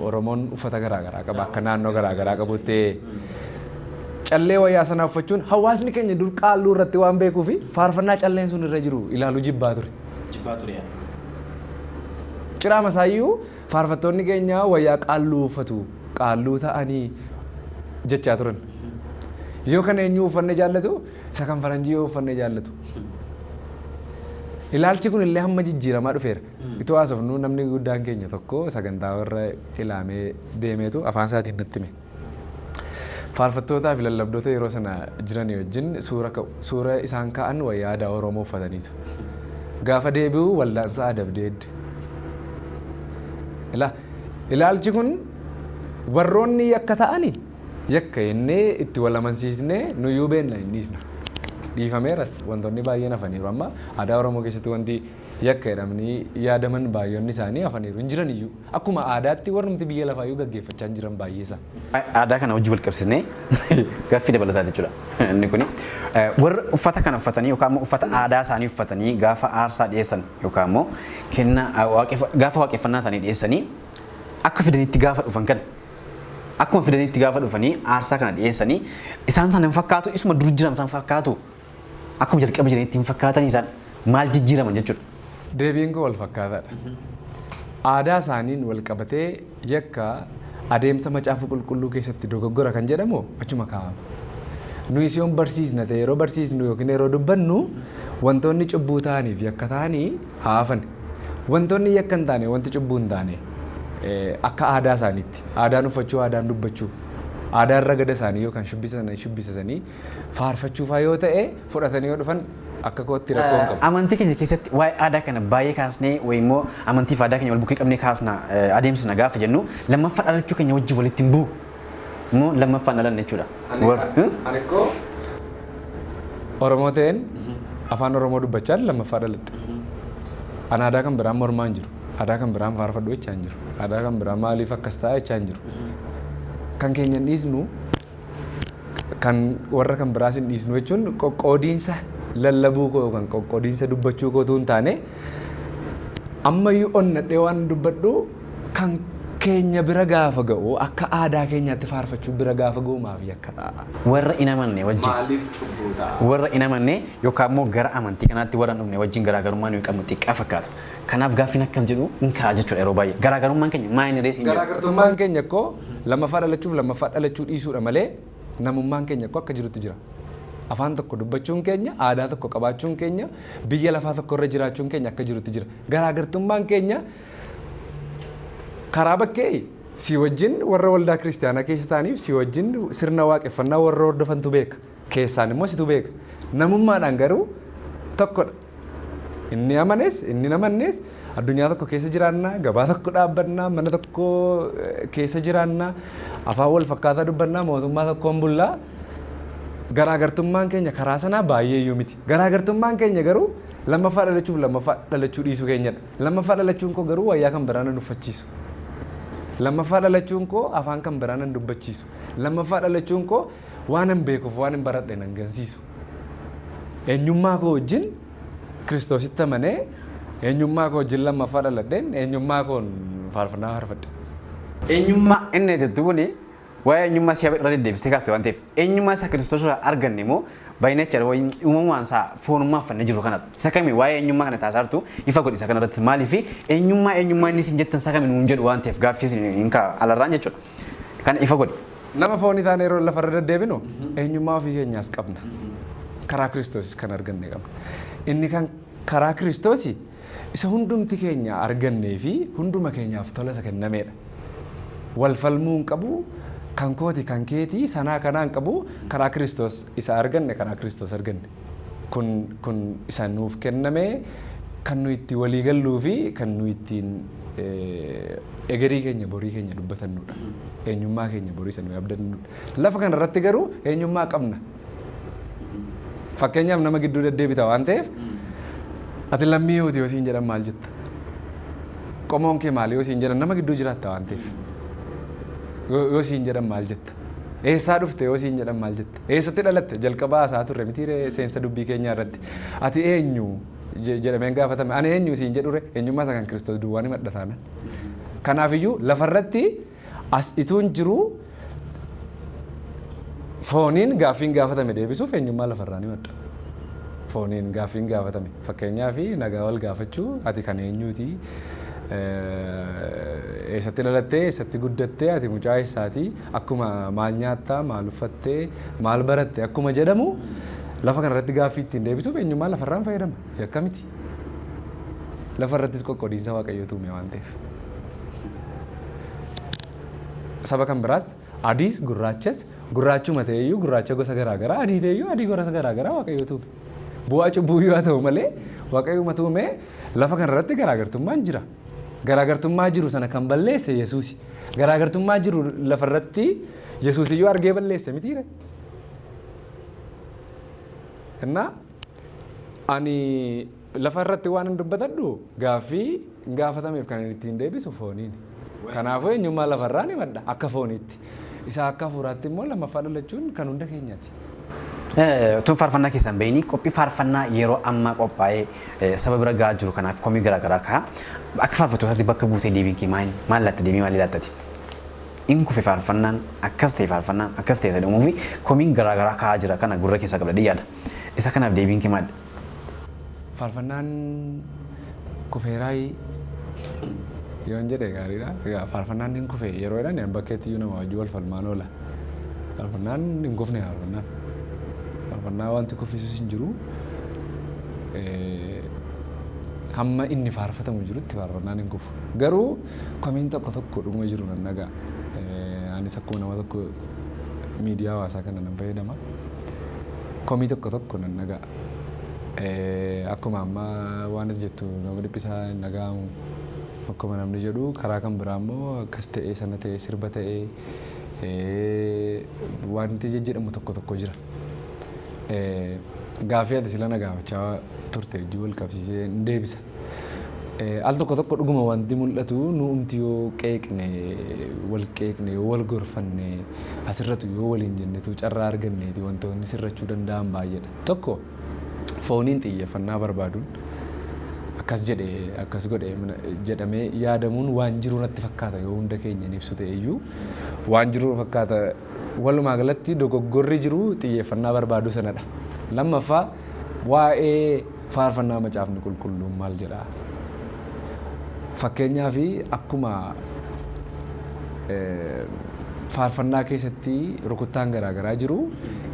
Oromoon uffata garaagaraa qaba, akka naannoo garaagaraa qabutti callee wayyaa sana uffachuun hawaasni keenya dur qaalluu irratti waan beekuu fi faarfannaa calleen sun irra jiru ilaaluu jibbaa ture. Jibbaa ture. Ciraa masaayyuu faarfattoonni keenya wayyaa qaalluu uffatu, qaalluu ta'anii jechaa turan. Yoo kana eenyu uffanne jaallatu? Isa kan faranjii yoo uffanne jaallatu. Ilaalchi kun illee hamma jijjiiramaa dhufeera. Itoo haasofnu namni guddaan keenya tokko sagantaa warra ilaamee deemeetu afaan isaatiin natti hime. Faarfattootaa fi lallabdoota yeroo sana jiran wajjin suura ka'u. Suura isaan ka'an wayyaa aadaa Oromoo uffataniitu. Gaafa deebi'u waldaansaa adabdee edde. Ilaalchi kun warroonni yakka ta'ani yakka jennee itti wal amansiisnee nuyyuu beekna, hin dhiisna. Dhiifameeras, wantoonni baay'een hafaniiru. Amma aadaa Oromoo keessatti wanti yakka jedhamanii yaadaman baay'oonni isaanii hafaniiru, hin jiran iyyuu. Akkuma aadaatti warrumti biyya lafaayyuu gaggeeffachaa hin jiran baay'eesa. Aadaa kana hojii wal qabsiisnee gaaffii dabalataa jechuudha. Inni kuni warra uffata kana uffatanii yookaan immoo uffata aadaa isaanii uffatanii gaafa aarsaa dhiyeessan yookaan immoo kennaa gaafa waaqeffannaa isaanii dhiyeessanii akka fidanitti gaafa dhufan kana, akkuma fidanitti gaafa dhufanii aarsaa kana dhiyeessanii, isaan sana hin fakkaatu, isuma dur jiran sana fakkaatu, akkuma jalqaba jiranitti hin fakkaatanii, isaan maal jijjiiraman jechuudha? Deebiin koo wal fakkaataadha. Aadaa isaaniin wal qabatee yakka adeemsa Macaafa Qulqulluu keessatti dogoggora kan jedhamu achuma kaa'ama. Nuyi si'oon barsiisna ta'e, yeroo barsiisnu yookiin yeroo dubbannu, wantoonni cubbuu ta'aniif yakka ta'anii haa hafan. Wantoonni yakka hin taane, wanti cubbuu hin taane, akka aadaa isaaniitti aadaan uffachuu, aadaan dubbachuu, aadaan ragada isaanii yookaan shubbisa isaanii faarfachuu faa yoo ta'e, fudhatanii yoo dhufan akka kootti rakkoo hin qabu. Amantii keenya keessatti waa'ee aadaa kana baay'ee kaasnee wayi immoo amantii fi aadaa keenya wal bukkee qabnee kaasna, adeemsisna gaafa jennu, lammaffaa dhalachuu keenya wajjin walitti hin bu'u. Immoo lammaffaan dhalanne jechuudha. Ani koo Oromoo ta'een afaan Oromoo dubbachaa lammaffaa dhaladhe. Ani aadaa kan biraan mormaa hin jiru. Aadaa kan biraan faarfadhu jechaa hin jiru. Aadaa kan biraa maaliif akkas ta'a jechaa hin jiru. Kan keenya hin dhiisnu, kan warra kan biraas hin dhiisnu jechuun qoqqoodiinsa lallabuu koo yookaan qoqqoodiinsa dubbachuu kootu hin taane, ammayyuu onnadhee waan dubbadhu, kan keenya bira gaafa ga'u, akka aadaa keenyaatti faarfachuu bira gaafa ga'u, maaf yakka ta'a? Warra hin amanne wajjin. Maaliif cubbuu ta'a? Warra hin amanne yookaan immoo gara amantii kanaatti warra hin dhufne wajjin garaagarummaa nuyi qabnu xiqqaa fakkaata. Kanaaf gaaffiin akkas jedhu hin ka'a jechuudha yeroo baay'ee. Garaagarummaan keenya maa inni rees hin jedhu. Garaagartummaan keenya koo lammaffaa dhalachuuf lammaffaa dhalachuu dhiisuudha malee namummaan keenya koo akka jirutti jira. Afaan tokko dubbachuun keenya, aadaa tokko qabaachuun keenya, biyya lafaa tokko irra jiraachuun keenya akka jirutti jira. Garaagartummaan keenya karaa bakkee si wajjin warra waldaa kiristaanaa keessa ta'aniif, si wajjin sirna waaqeffannaa warra hordofantu beeka. Keessaan immoo situ beeka. Namummaadhaan garuu tokkodha. Inni amanes inni namannes addunyaa tokko keessa jiraannaa, gabaa tokko dhaabbannaa, mana tokko keessa jiraannaa, afaan wal fakkaataa dubbannaa, mootummaa tokkoon bullaa. Garaagartummaan keenya karaa sanaa baay'ee iyyuu miti. Garaagartummaan keenya garuu lammaffaa dhalachuuf lammaffaa dhalachuu dhiisuu keenyadha. Lammaffaa dhalachuun koo garuu wayyaa kan biraa nan uffachiisu. Lammaffaa dhalachuun koo afaan kan biraa nan dubbachiisu. Lammaffaa dhalachuun koo waan hin beekuuf waan hin baradhe nan gansiisu. Eenyummaa koo wajjin Kiristoositti amanee, eenyummaa koo wajjin lammaffaa dhaladheen, eenyummaa koon faarfannaa faarfadhe. Eenyummaa inni jettu kuni, waa'ee eenyummaa si'a irra deddeebistee kaaste waan ta'eef, eenyummaa isa Kiristoos irraa arganne immoo baay'inachaa wayii uumamumaan isaa foonummaa uffannee jiru kanadha. Isa kami waa'ee eenyummaa kana taasisaa jirtu ifa godhi isa kanarratti? Maaliif eenyummaa inni isin jettan isa kami nuun jedhu waan ta'eef, gaaffii isin hin ka'a alarraan jechuudha. Kana ifa godhi. Nama foonii taane yeroo lafarra deddeebinu eenyummaa ofii keenyaas qabna. Karaa Kiristoosis kan arganne qabna. Inni kan karaa Kiristoosi isa hundumti keenya argannee fi hunduma keenyaaf tola isa kennameedha. Wal falmuu hin qabu, kan kooti kan keetii sanaa kanaa hin qabu, karaa Kiristoos isa arganne, karaa Kiristoos arganne. Kun isa nuuf kenname, kan nu itti walii galluu fi kan nu ittiin egerii keenya, borii keenya dubbatannudha. Eenyummaa keenya borii isa nuyi abdannudha. Lafa kanarratti garuu eenyummaa qabna. Fakkeenyaaf, nama gidduu deddeebita waan ta'eef, ati lammii yooti yoo siin jedhan maal jetta? Qomoon kee maali yoo siin jedhan, nama gidduu jiraatta waan ta'eef, yoo siin jedhan maal jetta? Eessaa dhufte yoo siin jedhan maal jetta? Eessatti dhalatte? Jalqabaa haasaa turre miti seensa dubbii keenyaa irratti. Ati eenyu? Jedhameen gaafatame. Ani eenyu siin jedhure eenyummaa isa kan Kiristoos duwwaan himadha taanaan. Kanaafiyyuu lafarratti as ituun jiru fooniin gaaffiin gaafatame deebisuuf eenyummaa lafarraa ni madda. Fooniin gaaffiin gaafatame fakkeenyaaf nagaa wal gaafachuu, ati kan eenyuuti, eessatti dhalattee, eessatti guddattee, ati mucaa eessaati, akkuma maal nyaattaa, maal uffattee, maal baratte akkuma jedhamu lafa kanarratti gaaffii ittiin deebisuuf eenyummaa lafarraan fayyadama. Yakka miti. Lafarrattis qoqqoodiinsa Waaqayyootu uume waan ta'eef. Saba kan biraas adiis gurraachas, gurraachuma ta'eyyuu gurraacha gosa garaagaraa, adii ta'eyyuu adii gosa garaagaraa Waaqayyootu uume. Bu'aa cubbuu yoo ta'u malee Waaqayyumatu uume. Lafa kanarratti garaagartummaan jira. Garaagartummaa jiru sana kan balleesse Yesuusi. Garaagartummaa jiru lafarratti Yesuus iyyuu argee balleesse mitiire. Innaa ani lafa irratti waan hin dubbatadhu gaaffii gaafatameef kan ittiin deebisu fooniin. Kanaafuu eenyummaa lafarraa ni madda akka fooniitti. Isa akka hafuuraatti immoo lammaffaa dhalachuun kan hunda keenyaati. Tun faarfannaa keessan bahini qophii faarfannaa yeroo ammaa qophaa'ee saba bira gahaa jiru kanaaf komii garaagaraa ka'a. Akka faarfattootaatti bakka buutee deebiin kee maal maal laatta, deebii maalii laattati? In kufe faarfannaan akkas ta'e, faarfannaan akkas ta'e jedhamuu fi komiin garaagaraa ka'aa jira, kana gurra keessaa qabdadhee yaada. Isa kanaaf deebiin kee maali? Faarfannaan kufeeraayi yoon jedhe gaariidha. Egaa faarfannaan hin kufe yeroo jedhan bakkeetti iyyuu nama wajjin wal falmaan oola. Faarfannaan hin kufne faarfannaan. Faarfannaa wanti kuffisus hin jiru. Hamma inni faarfatamu jirutti faarfannaan hin kufu. Garuu komiin tokko tokko dhuguma jiru nan dhaga'a. Anis akkuma nama tokko miidiyaa hawaasaa kana nan fayyadama. Komii tokko tokko nan dhaga'a. Akkuma amma waan as jettu nama dhiphisaa hin dhaga'amu. Akkuma namni jedhu karaa kan biraa immoo akkas ta'ee sana ta'ee sirba ta'ee wanti jejjedhamu tokko tokko jira. Gaaffii ati sila na gaafachaa turte wajjin wal qabsiisee hin deebisa. Al tokko tokko dhuguma wanti mul'atu nuumti yoo qeeqne, wal qeeqne, yoo wal gorfanne, asirratu yoo waliin jennetu carraa arganneeti wantoonni sirrachuu danda'an baay'eedha. Tokko fooniin xiyyeeffannaa barbaaduun akkas jedhe akkas godhe jedhamee yaadamuun waan jiru natti fakkaata, yoo hunda keenya hin ibsu ta'e iyyuu waan jiru fakkaata. Walumaa galatti dogoggorri jiru xiyyeeffannaa barbaadu sanadha. Lammaffaa, waa'ee faarfannaa Macaafni Qulqulluun maal jedhaa? Fakkeenyaaf akkuma faarfannaa keessatti rukuttaan garaagaraa jiru,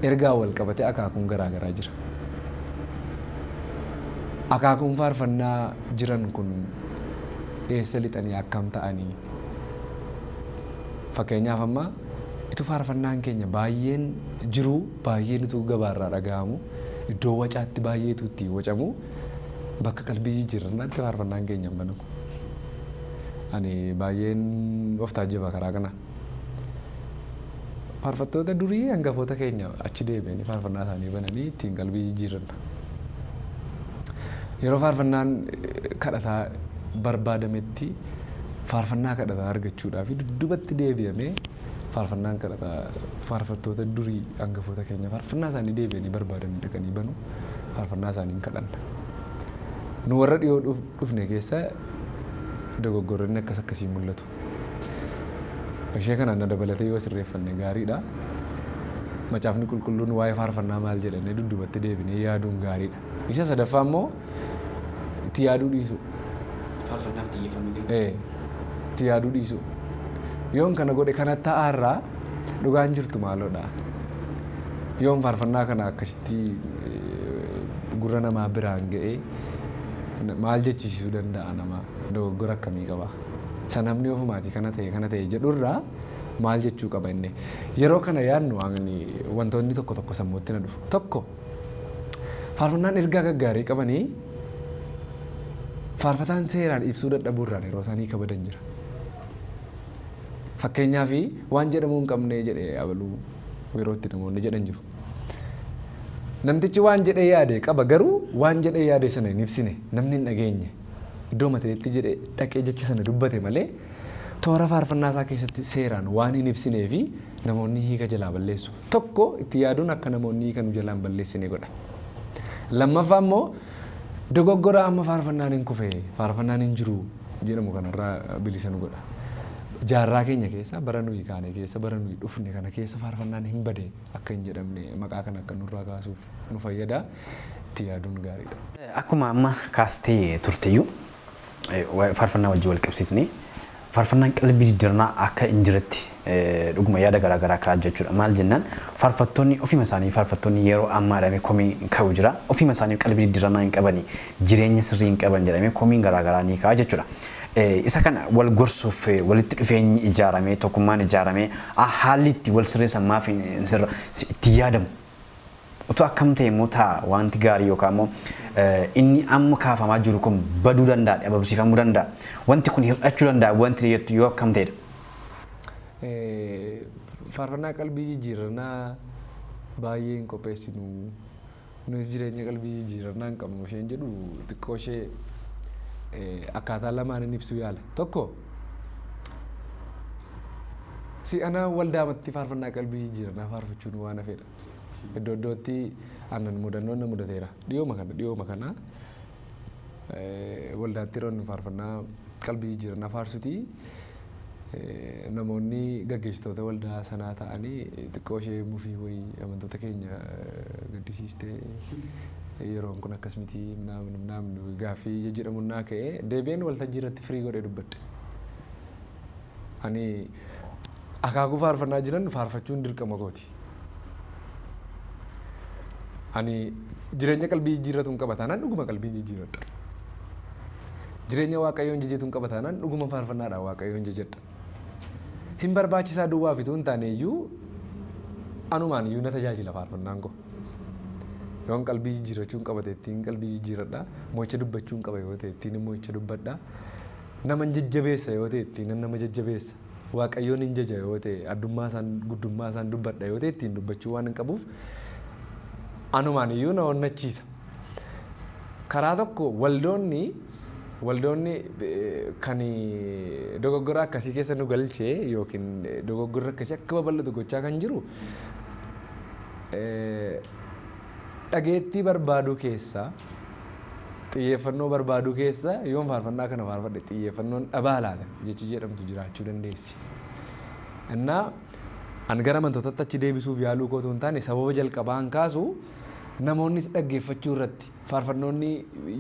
ergaa wal qabatee akaakuun garaagaraa jira. Akaakuun faarfannaa jiran kun eessa lixanii akkam ta'anii? Fakkeenyaaf amma itu faarfannaan keenya baay'een jiru, baay'een utuu gabaarraa dhaga'amu, iddoo wacaatti baay'eetu ittiin wacamu, bakka qalbii jijjiirrannaatti faarfannaan keenya hin banamu. Ani baay'een of taajjaba karaa kana. Faarfattoota durii hangafoota keenya achi deebi'anii faarfannaa isaanii bananii ittiin qalbii jijjiirranna. Yeroo faarfannaan kadhataa barbaadametti faarfannaa kadhataa argachuudhaaf dudduubatti deebi'amee faarfannaan kadhataa faarfattoota durii hangafoota keenya faarfannaa isaanii deebi'anii barbaadanii dhaqanii banu, faarfannaa isaanii hin kadhanna. Nu warra dhiyoo dhufne keessa dogoggoronni akkas akkasii mul'atu. Ishee kana na dabalatee yoo sirreeffanne gaariidha. Macaafni Qulqulluun waa'ee faarfannaa maal jedhanii dudduubatti deebinee yaaduun gaariidha. Isa sadaffaa immoo itti yaaduu dhiisu. Faarfannaaf xiyyeeffannoo kennu. Itti yaaduu dhiisu. Yoon kana godhe kana ta'aarraa dhugaan jirtu maaloodha? Yoon faarfannaa kana akkasitti gurra namaa biraan ga'ee maal jechisiisuu danda'a, nama dogoggora akkamii qaba? Isa namni ofumaatii kana ta'e kana ta'e jedhurraa maal jechuu qaba inni? Yeroo kana yaadnu wantoonni tokko tokko sammuutti na dhufu. Tokko, faarfannaan ergaa gaggaarii qabanii faarfataan seeraan ibsuu dadhabuurraan yeroo isaanii kabadan jira. Fakkeenyaaf waan jedhamuu hin qabne jedhee abaluu yeroo itti namoonni jedhan jiru. Namtichi waan jedhee yaade qaba, garuu waan jedhee yaade sana hin ibsine, namni hin dhageenye. Iddoo mateetti jedhee dhaqee jecha sana dubbate malee toora faarfannaa isaa keessatti seeraan waan hin ibsinee fi namoonni hiika jalaa balleessu. Tokko, itti yaaduun akka namoonni hiika nu jalaan balleessine godha. Lammaffaa immoo Dogoggora amma faarfannaan hin kufe, faarfannaan hin jiru jedhamu kanarraa bilisa nu godha. Jaarraa keenya keessa, bara nuyi kaane keessa, bara nuyi dhufne kana keessa faarfannaan hin bade akka hin jedhamne, maqaa kana akka nurraa kaasuuf nu fayyada. Itti yaaduun gaariidha. Akkuma amma kaastee turteyyuu, faarfannaa wajjin wal qabsiisnee, faarfannaan qalbii diddiirnaa akka hin jiretti dhuguma yaada garaagaraa ka'aa jechuudha. Maal jennaan, faarfattoonni ofima isaanii, faarfattoonni yeroo ammaa jedhamee komii ka'u jira. Ofima isaanii qalbii diddiirannaa hin qabani, jireenya sirrii hin qaban jedhamee komiin garaagaraa ni ka'a jechuudha. Isa kana wal gorsuuf walitti dhufeenyi ijaaramee, tokkummaan ijaaramee, haalli itti wal sirreessan maaf hin sirra itti yaadamu? Utuu akkam ta'e immoo ta'a wanti gaarii, yookaan immoo inni amma kaafamaa jiru kun baduu danda'a, dhabamsiifamuu danda'a. Wanti kun hir'achuu danda'a wanti jettu yoo akkam ta'edha? Faarfannaa qalbii jijjiirannaa baay'ee hin qopheessinu. Nus jireenya qalbii jijjiirannaa hin qabnu isheen jedhu xiqqoo ishee akkaataa lamaan ibsuu yaala. Tokko, si'ana waldaamatti faarfannaa qalbii jijjiirannaa faarfachuun waan hafedha. Iddoo iddootti aannan mudannoon na mudateera. Dhiyooma kana waldaatti yeroo inni faarfannaa qalbii jijjiirannaa faarsuti, namoonni gaggeessitoota waldaa sanaa ta'anii xiqqoo ishee mufii wayii, amantoota keenya gaddisiistee, yeroon kun akkas miti minaamin minaamin gaaffii jedhamu naa ka'ee, deebi'een waltajjii irratti firii godhee dubbadhe. Ani akaakuu faarfannaa jiran faarfachuun dirqama kooti. Ani jireenya qalbii jijjiirratu hin qaba taanaan dhuguma qalbii jijjiirradha. Jireenya Waaqayyoon jajjatu hin qaba taanaan dhuguma faarfannaadhaan Waaqayyoon jajjadha. Hin barbaachisaa duwwaa fituu hin taane iyyuu, anumaan iyyuu na tajaajila faarfannaan koo. Yoon qalbii jijjiirrachuu hin qabate, ittiin qalbii jijjiirradha. Mo'icha dubbachuu hin qaba yoo ta'e, ittiin mo'icha dubbadha. Nama hin jajjabeessa yoo ta'e, ittiin nama jajjabeessa. Waaqayyoon hin jaja yoo ta'e, addummaa isaan, guddummaa isaan dubbadha yoo ta'e, ittiin dubbachuu waan hin qabuuf anumaan iyyuu na onnachiisa. Karaa tokko waldoonni kan dogoggora akkasii keessa nu galchee yookiin dogoggorri akkasii akka babal'atu gochaa kan jiru, dhageettii barbaaduu keessa, xiyyeeffannoo barbaaduu keessa, yoon faarfannaa kana faarfadhe xiyyeeffannoon dhabaa laata jechi jedhamtu jiraachuu dandeessi. Innaa an gara amantootatti achi deebisuuf yaaluu kootu hin taane, sababa jalqabaan kaasu, namoonnis dhaggeeffachuu irratti, faarfannoonni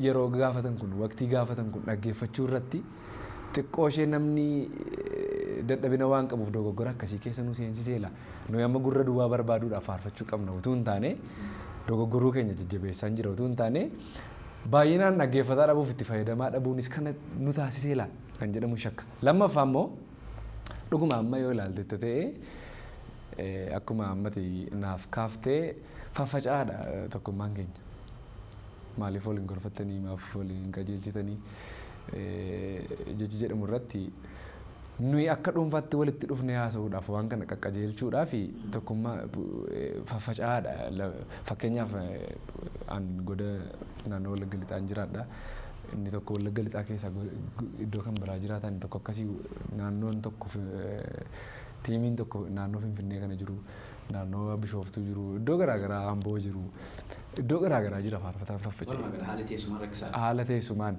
yeroo gaafatan kun, waqtii gaafatan kun, dhaggeeffachuu irratti xiqqoo ishee namni dadhabina waan qabuuf dogoggora akkasii keessa nu seensiseela. Nuyi amma gurra duwwaa barbaaduudhaaf faarfachuu qabna utuu hin taane, dogoggoruu keenya jajjabeessaan jira utuu hin taane, baay'inaan dhaggeeffataa dhabuuf itti fayyadamaa dhabuunis kana nu taasiseela kan jedhamu shakka. Lammaffaa immoo, dhuguma amma yoo ilaalte ta'e, akkuma ammati naaf kaaftee, faffaca'aadha tokkummaan keenya. Maaliif waliin gorfattanii, maaf waliin qajeelchitanii jechi jedhamu irratti, nuyi akka dhuunfaatti walitti dhufnee haasa'uudhaaf, waan kana qaqqajeelchuudhaaf tokkummaa faffaca'aadha. Fakkeenyaaf, an goda naannoo Wallagga Lixaan jiraadha. Inni tokko Wallagga Lixaa keessaa iddoo kan biraa jiraata. Inni tokko akkasii, naannoon tokko, tiimiin tokko naannoo Finfinnee kana jiru, naannoo Bishooftuu jiru, iddoo garaagaraa Amboo jiru, iddoo garaagaraa jira faarfataan faffaca'e. Haala teessumaan rakkisaadha. Haala teessumaan.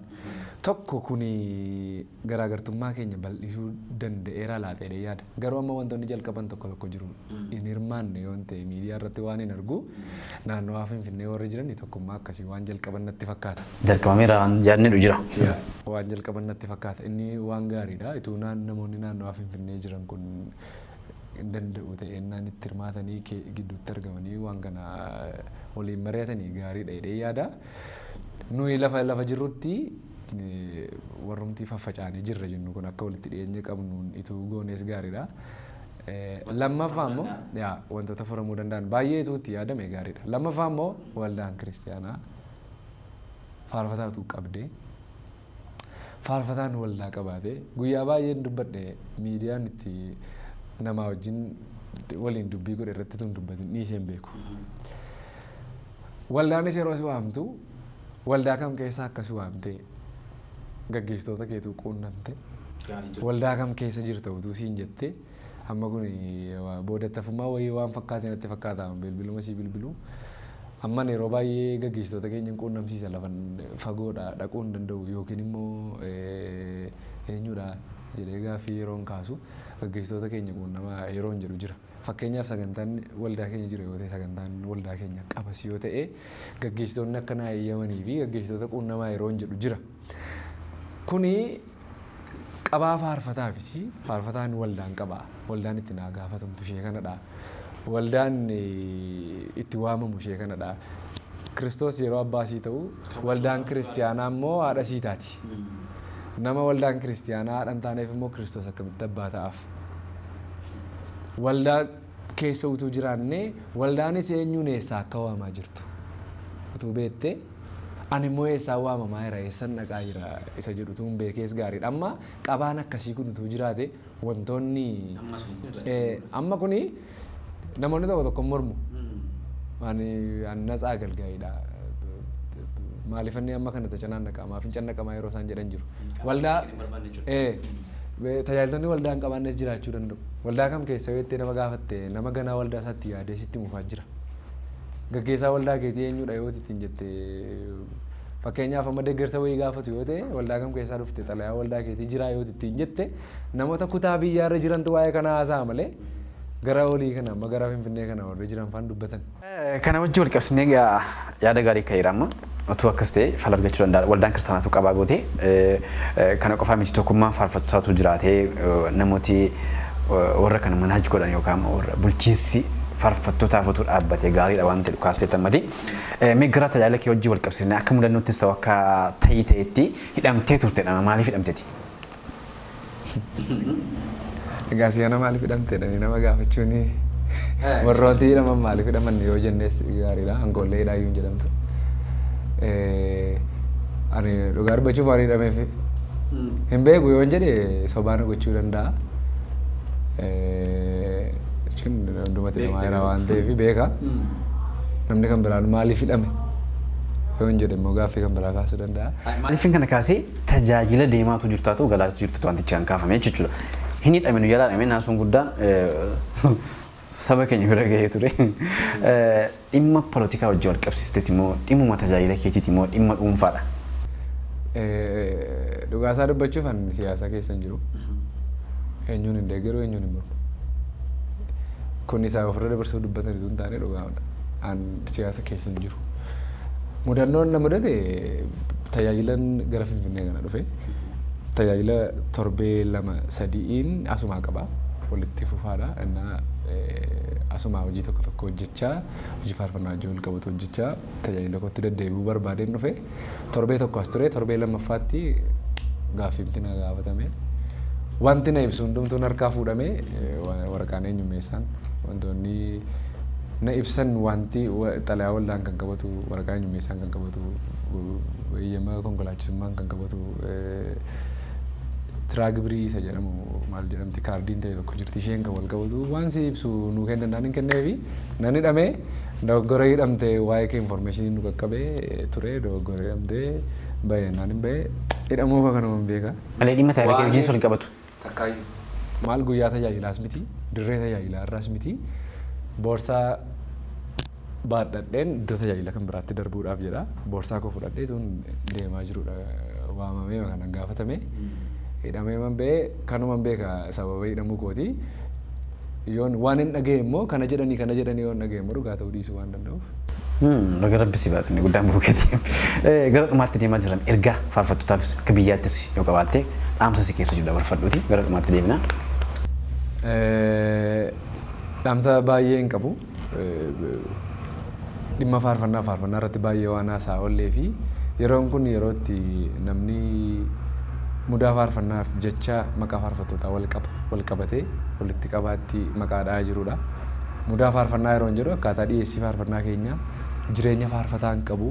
Tokko, kuni garaagartummaa keenya bal'isuu danda'eera laata jedhee yaada. Garuu amma wantoonni jalqaban tokko tokko jiru. Hin hirmaanne yoon ta'e, miidiyaa irratti waan hin argu, naannoo Finfinnee warri jiran tokkummaa akkasii waan jalqaban natti fakkaata. Jalqabameera waan yaadni jira. Waan jalqaban natti fakkaata. Inni waan gaariidha. Ituu namoonni naannoo Finfinnee jiran kun hin danda'u ta'e itti hirmaatanii gidduutti argamanii waan kana waliin mari'atanii gaariidha jedhee yaada. Nuyi lafa jirrutti warrumti faffaca'anii jirra jennu kun akka walitti dhiyeenya qabnuun ituu goonees gaariidha. Lammaffaa immoo, wantoota furamuu danda'an baay'eetu itti yaadame gaariidha. Lammaffaa immoo, waldaan kiristiyaanaa faarfataatu qabdee, faarfataan waldaa qabaate, guyyaa baay'een dubbadhe, miidiyaan itti namaa wajjin waliin dubbii godhe irratti tun dubbatin dhiisee hin beeku. Waldaanis yeroo si waamtu, waldaa kam keessa akka si waamte gaggeessitoota keetuu quunnamte, waldaa kam keessa jirta utuu siin jette, amma kun boodattafummaa wayii waan fakkaate natti fakkaata, bilbiluma sii bilbilu. Amman yeroo baay'ee gaggeessitoota keenya quunnamsiisa, lafa fagoodha dhaquu hin danda'u yookiin immoo eenyudha jedhee gaaffii yeroon kaasu, gaggeessitoota keenya quunnamaa yeroon jedhu jira. Fakkeenyaaf, sagantaan waldaa keenya jira yoo ta'e, sagantaan waldaa keenya qabas yoo ta'e, gaggeessitoonni akka naa eeyyamanii fi gaggeessitoota quunnamaa yeroon jedhu jira. Kuni qabaa faarfataafis, faarfataan waldaan qaba. Waldaan itti naa gaafatamtu ishee kanadha. Waldaan itti waamamu ishee kanadha. Kiristoos yeroo abbaa sii ta'u, waldaan kiristiyaanaa immoo haadha sii taati. Nama waldaan kiristiyaanaa haadha hin taaneef immoo Kiristoos akkamitti abbaa ta'aaf? Waldaa keessa utuu jiraannee, waldaanis eenyuun eessaa akka waamaa jirtu utuu beettee, ani immoo eessaa waamamaa jira, eessan dhaqaa jira isa jedhu utuu hin beekees gaariidha. Amma qabaan akkasii kun utuu jiraate, wantoonni amma kuni namoonni tokko tokko mormu. Ani natsaa galgaa'iidha. Maaliif inni amma kana tacanaan maaf hin cannaqamaa yeroo isaan jedhan jiru. Waldaa tajaajiltoonni waldaa hin qabaannes jiraachuu danda'u. Waldaa kam keessa yoo jettee nama gaafatte, nama ganaa waldaa isaatti yaadee sitti mufaa jira. Gaggeessaa waldaa keetii eenyudha yoo ittiin jette, fakkeenyaaf amma deeggarsa wayii gaafatu yoo ta'e, waldaa kam keessaa dhufte, xalayaa waldaa keetii jiraa yoo ittiin jette, namoota kutaa biyyaarra jirantu waa'ee kana haasa'a malee gara olii kana, amma gara Finfinnee kana warri jiran faan dubbatan. Kana wajjin wal qabsiisnee yaada gaarii ka'eera. Amma utuu akkas ta'e fala argachuu danda'a. Waldaan kiristaanaatu qabaa goote, kana qofaa miti, tokkummaan faarfattootatu jiraatee, namooti warra kana manage godhan yookaan warra bulchiinsi faarfattootaaf utuu dhaabbatee gaariidha waan ta'e kaastee tammati. Mee gara tajaajila kee wajjin wal qabsiisnee, akka mudannoottis ta'u akka ta'ii ta'etti hidhamtee turte, maaliif hidhamteeti? Egaa si'ana maaliif hidhamteedhanii nama gaafachuun, warrooti hidhaman maaliif hidhaman yoo jennees gaariidha. Angoollee hidhaa iyyuu hin jedhamtu. Ani dhugaa dubbachuuf waan hidhameef hin beeku yoon jedhe sobaan gochuu danda'a. Jechuun hundumatti namaa jira waan ta'eef beeka. Namni kan biraan maaliif hidhame yoon jedhe immoo gaaffii kan biraa kaasuu danda'a. Maaliifin kana kaasee, tajaajila deemaatu jirtu haa ta'u galaatu jirtu wantichi kan kaafame jechuudha. Hin hidhame, nu jalaa hidhame, naasuun guddaan saba keenya bira gahee ture. Dhimma polotikaa wajjin wal qabsiisteeti immoo, dhimmuma tajaajila keetiiti immoo, dhimma dhuunfaadha? Dhugaasaa dubbachuuf ani siyaasa keessa hin jiru. Eenyuun hin deeggaru, eenyuun hin mormu. Kun isaa ofirra dabarsuu dubbatan utuu hin taane dhugaadha. An siyaasa keessa hin jiru. Mudannoon na mudate, tajaajilan gara Finfinnee kana dhufe. Tajaajila torbee 2 3iin asumaa qaba. Walitti fufaadha. Innaa asumaa hojii tokko tokko hojjechaa, hojii faarfannaa wajjin wal qabatu hojjechaa, tajaajila kootti deddeebi'uu barbaadeen dhufe. Torbee tokko as ture, torbee lammaffaatti gaaffiimti na gaafatame. Wanti na ibsu hundumtuun harkaa fuudhame, waraqaan eenyummeessaan wantoonni na ibsan, wanti xalayaa waldaan kan qabatu, waraqaa eenyummeessaan kan qabatu, eeyyama konkolaachisummaan kan qabatu, tiraagibirii isa jedhamu, maal jedhamti, kaardiin ta'e tokko jirti, isheen kan wal qabatu, waan si ibsu nuu kennan hin kenneefi nan hidhame. Dogoggora hidhamte waa'ee kee information nu qaqqabee ture, dogoggora hidhamtee bahee naan hin bahee, hidhamuu kanuma hin beeka. Malee dhimma tajaajila kee wajjin wal qabatu. Takkaayyuu. Maal, guyyaa tajaajilaas miti, dirree tajaajilaa irraas miti, boorsaa baadhadheen iddoo tajaajila kan biraatti darbuudhaaf jedha. Boorsaa koo fudhadhee tun deemaa jirudha. Waamamee kanan gaafatame. Hidhamee man ba'ee, kanuman beeka sababa hidhamuu kooti. Yoon waan hin dhagaye immoo, kana jedhanii kana jedhanii yoon dhagaye immoo, dhugaa ta'uu dhiisuu waan danda'uuf. Baga Rabbi si baasne, guddaan buukeeti. Gara dhumaatti deemaa jiran, ergaa faarfattootaafis akka biyyaattis yoo qabaatte, dhaamsa si keessa jiru dabarfadhuuti gara dhumaatti deemna. Dhaamsa baay'ee hin qabu. Dhimma faarfannaa irratti baay'ee waan haasaa oollee fi yeroon kun yeroo itti namni mudaa faarfannaaf jecha maqaa faarfattootaa wal qaba, wal qabatee walitti qabaatti maqaa dha'aa jirudha. Mudaa faarfannaa yeroo jedhu, akkaataa dhiyeessii faarfannaa keenyaa, jireenya faarfataa hin qabu,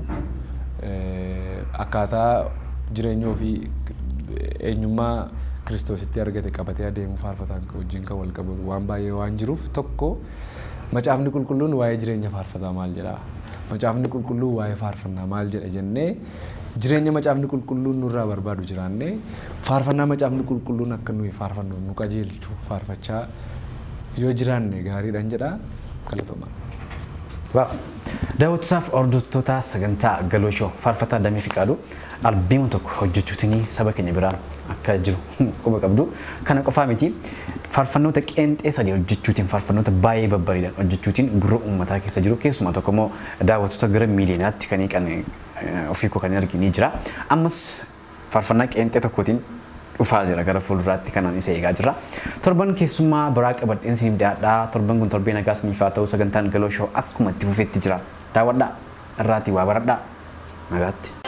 akkaataa jireenya ofii eenyummaa Kiristoositti argate qabatee adeemu faarfataan wajjin kan wal qabatu waan baay'ee waan jiruuf, tokko, Macaafni Qulqulluun waa'ee jireenya faarfataa maal jedha? Macaafni Qulqulluun waa'ee faarfannaa maal jedha jennee, jireenya Macaafni Qulqulluun nurraa barbaadu jiraannee, faarfannaa Macaafni Qulqulluun akka nuyi faarfannu nu qajeelchu faarfachaa yoo jiraanne gaariidhaan jedha. Galatoomaa. Waaw. Daawwattootaaf hordoftoota sagantaa Galoo Show, faarfataa Damee Fiqaaduu albeema tokko hojjechuutiin saba keenya biraan akka jiru quba qabdu. Kana qofaa miti, faarfannoota qeenxee sadii hojjechuutiin, faarfannoota baay'ee babbareedan hojjechuutiin gurra uummataa keessa jiru. Keessumaa tokko immoo daawwattoota gara miiliyonaatti kan hiiqan ofii koo kan hin argine jira. Ammas faarfannaa qeenxee tokkootiin dhufaa jira, gara fuulduraatti kanaan isa eegaa jira. Torban keessummaa biraa qabadheen isiniif dhiyaadhaa. Torban kun torbee nagaa isiniif haa ta'u. Sagantaan Galoo Show akkuma itti fufetti jira. Daawwadhaa. Irraatii waa baradhaa. Nagaatti.